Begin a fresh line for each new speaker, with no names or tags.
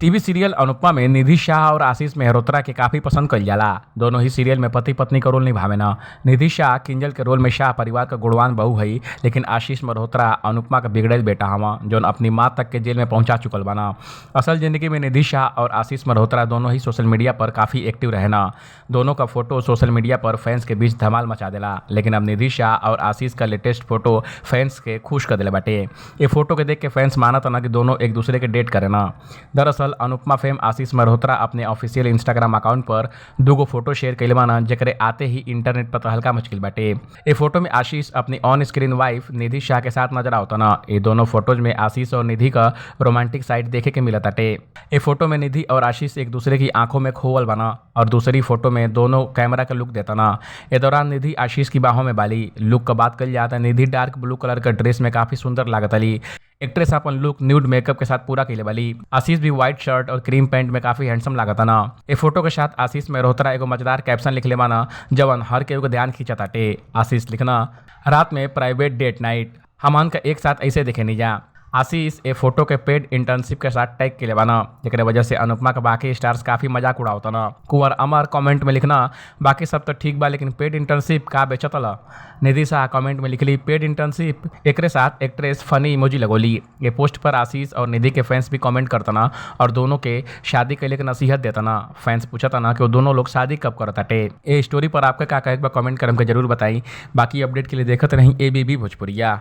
TV serial Anupama में निधि शाह और आशीष मेहरोत्रा के काफी पसंद कइल जाला। दोनों ही सीरियल में पति पत्नी का रोल निभावेना। निधि शाह किंजल के रोल में शाह परिवार का गुणवान बहू हई, लेकिन आशीष मल्होत्रा अनुपमा का बिगड़ल बेटा हवा, जौन अपनी माँ तक के जेल में पहुंचा चुकल बाना। असल जिंदगी में निधि शाह और आशीष मल्होत्रा दोनों ही सोशल मीडिया पर काफी एक्टिव रहना। दोनों का फोटो सोशल मीडिया पर फैंस के बीच धमाल मचा देला। लेकिन अब निधि शाह और आशीष का लेटेस्ट फोटो फैंस के खुश कर देले बाटे। ये फोटो के देख के फैंस मानत ना कि दोनों एक दूसरे के डेट करे ना। दरअसल अनुपमा फेम आशीष मल्होत्रा अपने ऑफिशियल इंस्टाग्राम अकाउंट पर दूगो फोटो शेयर कइले बाना, जेकरे आते ही इंटरनेट पर तहलका मच गइल बाटे। ए फोटो में आशीष अपनी ऑन स्क्रीन वाइफ निधि शाह के साथ नजर आवतना। ये दोनों फोटोज में आशीष और निधि का रोमांटिक साइड देखे के मिलत ताटे। ए फोटो में निधि और आशीष एक दूसरे की आंखों में खोवल बाना और दूसरी फोटो में दोनों कैमरा का लुक देता ना। ए दौरान निधि आशीष की बाहों में बाली। लुक का बात कल जाता, निधि डार्क ब्लू कलर का ड्रेस में काफी सुंदर लागतली। एक्ट्रेस अपन लुक न्यूड मेकअप के साथ पूरा कइले बाली। आशीष भी व्हाइट शर्ट और क्रीम पैंट में काफी हैंडसम लागता ना। ए फोटो के साथ आशीष मेहरोत्रा एगो मजेदार कैप्शन लिखले बाना, जवन हर केहू के ध्यान खींचताटे। आशीष लिखना, रात में प्राइवेट डेट नाइट, हमन का एक साथ ऐसे देखे नहीं जा। आशीष ए फोटो के पेड इंटर्नशिप के साथ टैग के बाना, जेकरे वजह से अनुपमा के बाकी स्टार्स काफी मजाक उड़ावता ना। कुंवर अमर कमेंट में लिखना, बाकी सब तो ठीक बा, लेकिन पेड इंटर्नशिप का बेचतला। निधि शाह कमेंट में लिखली, पेड इंटर्नशिप। एकरे साथ एक्ट्रेस फनी इमोजी लगोली। ये पोस्ट पर आशीष और निधि के फैंस भी कमेंट करतना और दोनों के शादी के लेकर नसीहत देतना। फैंस पूछता ना कि वो दोनों लोग शादी कब करताटे। ए स्टोरी पर आपका का कहे बा, कमेंट करम के जरूर बताई। बाकी अपडेट के लिए देखत रही एबीबी भोजपुरिया।